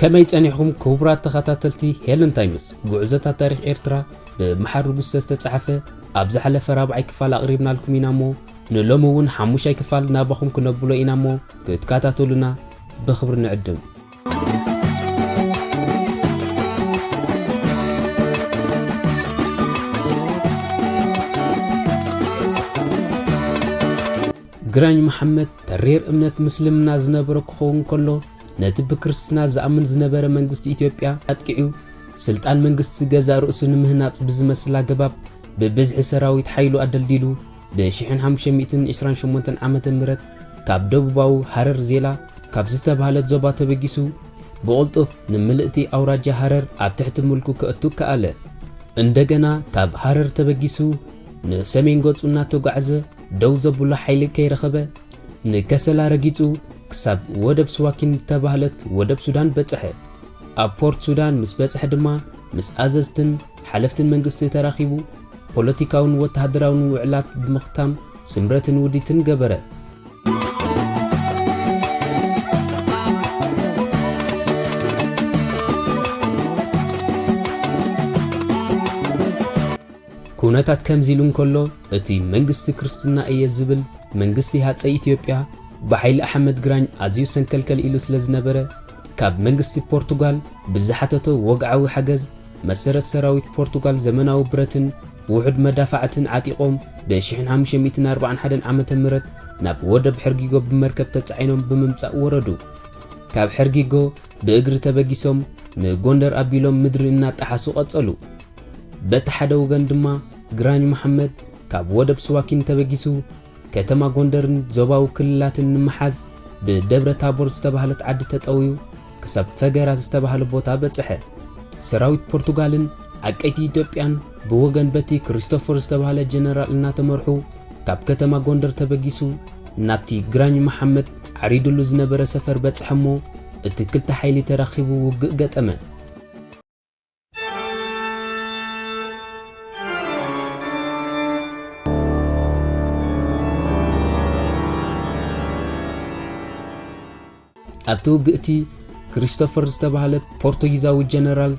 ከመይ ጸኒሕኩም ክቡራት ተኸታተልቲ ሄለን ታይምስ? ጉዕዞታት ታሪኽ ኤርትራ ብመሓሪ ንጉሰ ዝተጻሕፈ ኣብ ዝሓለፈ ራብዓይ ክፋል ኣቕሪብናልኩም ኢና እሞ፣ ንሎሚ እውን ሓሙሻይ ክፋል ናባኹም ክነብሎ ኢና እሞ፣ ክትከታተሉና ብኽብሪ ንዕድም። ግራኝ መሓመድ ተሪር እምነት ምስልምና ዝነበሮ ክኸውን ከሎ፣ ነቲ ብክርስትና ዝኣምን ዝነበረ መንግስቲ ኢትዮጵያ ኣጥቂዑ፣ ስልጣን መንግስቲ ገዛእ ርእሱ ንምህናጽ ብዝመስል ኣገባብ ብብዝሒ ሰራዊት ሓይሉ ኣደልዲሉ፣ ብ ሽሕን ሓሙሽተ ሚእትን ዕስራን ሸሞንተን ዓመተ ምህረት ካብ ደቡባዊ ሃረር ዜላ ካብ ዝተባህለት ዞባ ተበጊሱ፣ ብቕልጡፍ ንምልእቲ ኣውራጃ ሃረር ኣብ ትሕቲ ምልኩ ከእቱ ከኣለ። እንደገና ካብ ሃረር ተበጊሱ ንሰሜን ገጹ እናተጓዕዘ ደው ዘብሎ ሓይሊ ከይረኸበ፣ ንከሰላ ረጊጹ ክሳብ ወደብ ስዋኪን ዝተባህለት ወደብ ሱዳን በጽሐ። ኣብ ፖርት ሱዳን ምስ በጽሐ ድማ፣ ምስ ኣዘዝትን ሓለፍትን መንግስቲ ተራኺቡ፣ ፖለቲካውን ወተሃደራውን ውዕላት ብምኽታም ስምረትን ውዲትን ገበረ። ኩነታት ከምዚ ኢሉ እንከሎ፣ እቲ መንግስቲ ክርስትና እየ ዝብል መንግስቲ ሃጸይ ኢትዮጵያ ብሓይሊ ኣሕመድ ግራኝ ኣዝዩ ሰንከልከል ኢሉ ስለ ዝነበረ፣ ካብ መንግስቲ ፖርቱጋል ብዝሓተቶ ወግዓዊ ሓገዝ መሰረት ሰራዊት ፖርቱጋል ዘመናዊ ብረትን ውሑድ መዳፋዕትን ዓጢቖም፣ ብ ሽሕን ሓሙሽተ ሚእትን ኣርባዓን ሓደን ዓመተ ምህረት ናብ ወደብ ሕርጊጎ ብመርከብ ተጻዒኖም ብምምጻእ ወረዱ። ካብ ሕርጊጎ ብእግሪ ተበጊሶም ንጎንደር ኣቢሎም ምድሪ እናጠሓሱ ቀጸሉ። በቲ ሓደ ወገን ድማ ግራኝ መሓመድ ካብ ወደብ ስዋኪን ተበጊሱ ከተማ ጎንደርን ዞባዊ ክልላትን ንምሓዝ ብደብረ ታቦር ዝተባህለት ዓዲ ተጠውዩ ክሳብ ፈገራ ዝተባህለ ቦታ በጽሐ። ሰራዊት ፖርቱጋልን ዓቀይቲ ኢትዮጵያን ብወገን በቲ ክሪስቶፈር ዝተባህለ ጀነራል እናተመርሑ ካብ ከተማ ጎንደር ተበጊሱ ናብቲ ግራኝ መሓመድ ዓሪዱሉ ዝነበረ ሰፈር በጽሐ እሞ፣ እቲ ክልተ ሓይሊ ተራኺቡ ውግእ ገጠመ። ኣብቲ ውግእቲ ክሪስቶፈር ዝተባህለ ፖርቱጊዛዊ ጀነራል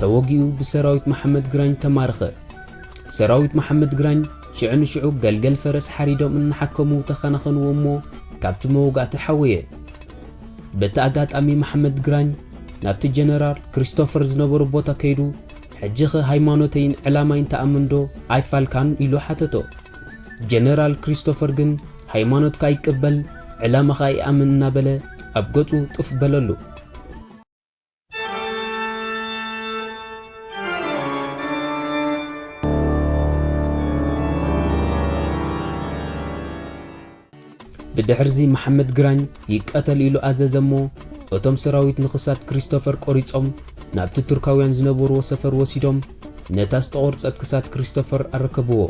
ተወጊኡ ብሰራዊት መሓመድ ግራኝ ተማረኸ። ሰራዊት መሓመድ ግራኝ ሽዑ ንሽዑ ገልገል ፈረስ ሓሪዶም እናሓከሙ ተኸናኸንዎ እሞ ካብቲ መወጋእቲ ሓወየ። በቲ ኣጋጣሚ መሓመድ ግራኝ ናብቲ ጀነራል ክሪስቶፈር ዝነበሮ ቦታ ከይዱ፣ "ሕጂኸ ሃይማኖተይን ዕላማይን ትኣምን ዶ ኣይፋልካን?" ኢሉ ሓተቶ። ጀነራል ክሪስቶፈር ግን፣ "ሃይማኖትካ ይቅበል፣ ዕላማኻ ይኣምን" እናበለ ኣብ ገጹ ጡፍ በለሉ። ብድሕርዚ መሓመድ ግራኝ ይቀተል ኢሉ ኣዘዘ እሞ፣ እቶም ሰራዊት ንክሳድ ክሪስቶፈር ቆሪጾም ናብቲ ቱርካውያን ዝነበርዎ ሰፈር ወሲዶም ነታ ዝተቖርጸት ክሳድ ክሪስቶፈር ኣረከብዎ።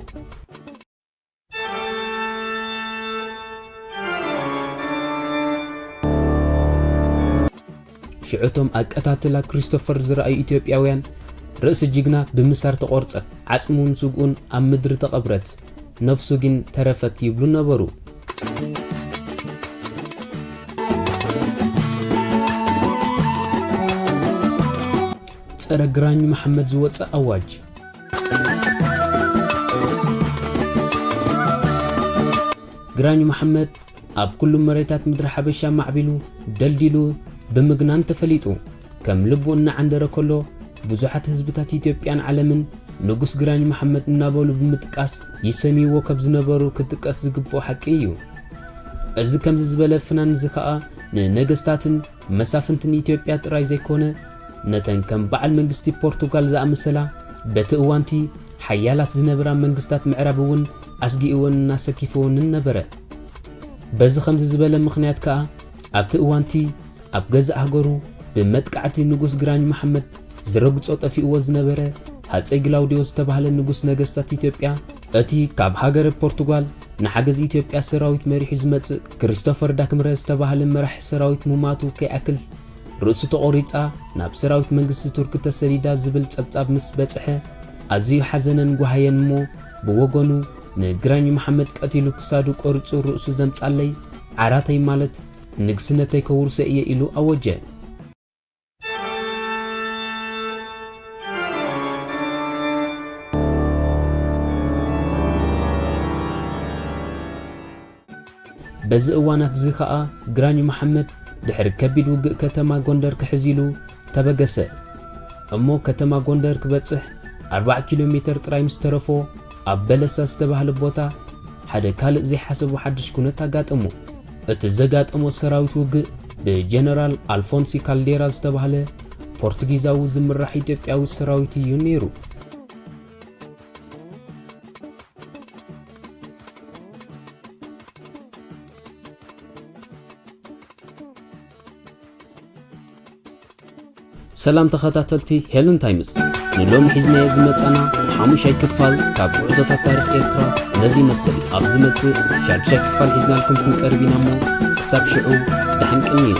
ሽዑ እቶም ኣቀታትላ ክሪስቶፈር ዝረኣዩ ኢትዮጵያውያን፣ "ርእሲ ጅግና ብምሳር ተቖርጸት፣ ዓጽሙን ስግኡን ኣብ ምድሪ ተቐብረት፣ ነፍሱ ግን ተረፈት" ይብሉ ነበሩ። ጸረ ግራኝ መሓመድ ዝወጸ ኣዋጅ። ግራኝ መሓመድ ኣብ ኩሉ መሬታት ምድሪ ሓበሻ ማዕቢሉ ደልዲሉ ብምግናን ተፈሊጡ። ከም ልቡ እናዓንደረ ከሎ፣ ብዙሓት ህዝብታት ኢትዮጵያን ዓለምን ንጉስ ግራኝ መሓመድ እናበሉ ብምጥቃስ ይሰምይዎ ከም ዝነበሩ ክጥቀስ ዝግብኦ ሓቂ እዩ። እዚ ከምዚ ዝበለ ፍናን እዚ ኸኣ ንነገስታትን መሳፍንትን ኢትዮጵያ ጥራይ ዘይኮነ፣ ነተን ከም በዓል መንግስቲ ፖርቱጋል ዝኣመሰላ በቲ እዋንቲ ሓያላት ዝነበራ መንግስታት ምዕራብ እውን ኣስጊእወንን ኣሰኪፍወንን ነበረ። በዚ ከምዚ ዝበለ ምኽንያት ከኣ ኣብቲ እዋንቲ ኣብ ገዛእ ሃገሩ ብመጥቃዕቲ ንጉስ ግራኝ መሓመድ ዝረግጾ ጠፊእዎ ዝነበረ ሃጸይ ግላውዲዮስ ዝተባህለ ንጉስ ነገስታት ኢትዮጵያ፣ እቲ ካብ ሃገረ ፖርቱጋል ንሓገዝ ኢትዮጵያ ሰራዊት መሪሑ ዝመጽእ ክሪስቶፈር ዳክምረ ዝተባህለ መራሒ ሰራዊት ምማቱ ከይኣክል፣ ርእሱ ተቖሪጻ ናብ ሰራዊት መንግስቲ ቱርኪ ተሰዲዳ ዝብል ጸብጻብ ምስ በጽሐ፣ ኣዝዩ ሓዘነን ጓሃየን እሞ፣ ብወገኑ ንግራኝ መሓመድ ቀቲሉ ክሳዱ ቆሪጹ ርእሱ ዘምጻለይ ዓራተይ ማለት ንግስነተይ ከውርሶ እየ ኢሉ ኣወጀ። በዚ እዋናት እዚ ኸኣ ግራኝ መሓመድ ድሕሪ ከቢድ ውግእ ከተማ ጎንደር ክሕዝ ኢሉ ተበገሰ። እሞ ከተማ ጎንደር ክበጽሕ ኣርባዓ ኪሎ ሜተር ጥራይ ምስ ተረፎ፣ ኣብ በለሳ ዝተባህለ ቦታ ሓደ ካልእ ዘይሓሰቦ ሓድሽ ኩነት ኣጋጠሞ። እቲ ዘጋጠሞ ሰራዊት ውግእ ብጀነራል ኣልፎንሲ ካልዴራ ዝተባህለ ፖርቱጊዛዊ ዝምራሕ ኢትዮጵያዊ ሰራዊት እዩ ነይሩ። ሰላም ተኸታተልቲ ሄለን ታይምስ፣ ንሎሚ ሒዝናዮ ዝመጻና ሓሙሻይ ክፋል ካብ ጉዕዞታት ታሪኽ ኤርትራ ነዚ ይመስል። ኣብ ዝመጽእ ሻድሻይ ክፋል ሒዝናልኩም ክንቀርብ ኢና እሞ፣ ክሳብ ሽዑ ደሓን ቅንዩ።